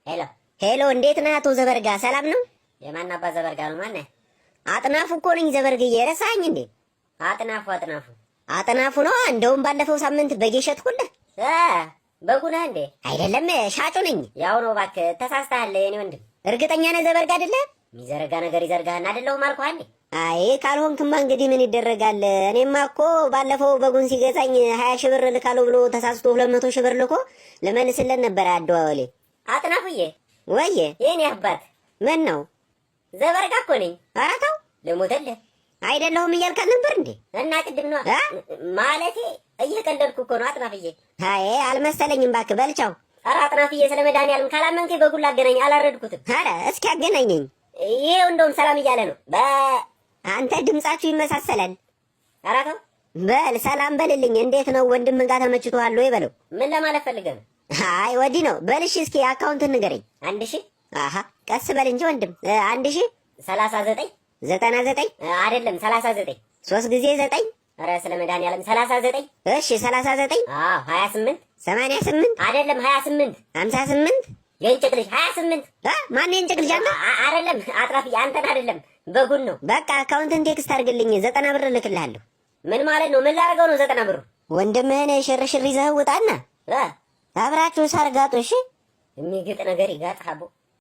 ሄሎ ሄሎ፣ እንዴት ነህ አቶ ዘበርጋ? ሰላም ነው? የማን አባ ዘበርጋ ነው? ማነህ? አጥናፉ እኮ ነኝ ዘበርግዬ፣ ረሳኸኝ እንዴ? አጥናፉ አጥናፉ አጥናፉ ነው። እንደውም ባለፈው ሳምንት በግ ሸጥኩልህ። በጉ ነህ እንዴ? አይደለም፣ ሻጩ ነኝ። ያው ነው እባክህ፣ ተሳስተሃል የኔ ወንድም። እርግጠኛ ነህ ዘበርጋ አይደለህ? የሚዘረጋ ነገር ይዘርጋህና አይደለሁም አልኩህ አንዴ። አይ ካልሆንክማ እንግዲህ ምን ይደረጋል። እኔማ እኮ ባለፈው በጉን ሲገዛኝ 20,000 ብር ልካለው ብሎ ተሳስቶ 200,000 ብር ልኮ ልመልስለት ነበር አደዋወሌ። አጥናፉዬ፣ ወየ የኔ አባት። ምን ነው? ዘበርጋ እኮ ነኝ። ኧረ ተው። ልሙትልህ። አይደለሁም እያልክ አልነበር እንዴ? እና ቅድም ነዋ። እ? ማለቴ እየቀለድኩ እኮ ነው አጥናፍዬ። አይ አልመሰለኝም እባክህ፣ በልቻው። ኧረ አጥናፍዬ፣ ስለ መድኃኒዓለም ካላመንከኝ በጉን ላገናኝ፣ አላረድኩትም። ኧረ እስኪ አገናኘኝ። ይኸው እንደውም ሰላም እያለ ነው። አንተ ድምጻችሁ ይመሳሰላል። ኧረ ተው። በል ሰላም በልልኝ። እንዴት ነው ወንድም ጋር ተመችቶሃል ወይ በለው። ምን ለማለት ፈልገህ ነው? አይ ወዲህ ነው። በል እሺ፣ እስኪ አካውንትን ንገረኝ። 1000። አሃ ቀስ በል እንጂ ወንድም። 1000። 39። 99። አይደለም፣ 39። ሶስት ጊዜ ዘጠኝ። ኧረ ስለ መድኃኒዓለም 39። እሺ 39። አዎ፣ 28። 88። አይደለም፣ 28። 58። የእንጭቅ ልጅ 28። ማን የእንጭቅ ልጅ አንተ? አይደለም አጥራፍዬ፣ አንተን አይደለም በጉን ነው። በቃ አካውንትን text አድርግልኝ፣ 90 ብር እልክልሃለሁ። ምን ማለት ነው? ምን ላደርገው ነው 90 ብሩ? ወንድምህን ሽርሽር ይዘህ ውጣና አብራችሁ ሳር ጋጡ። እሺ። የሚግጥ ነገር ይጋጥ ሀቦ።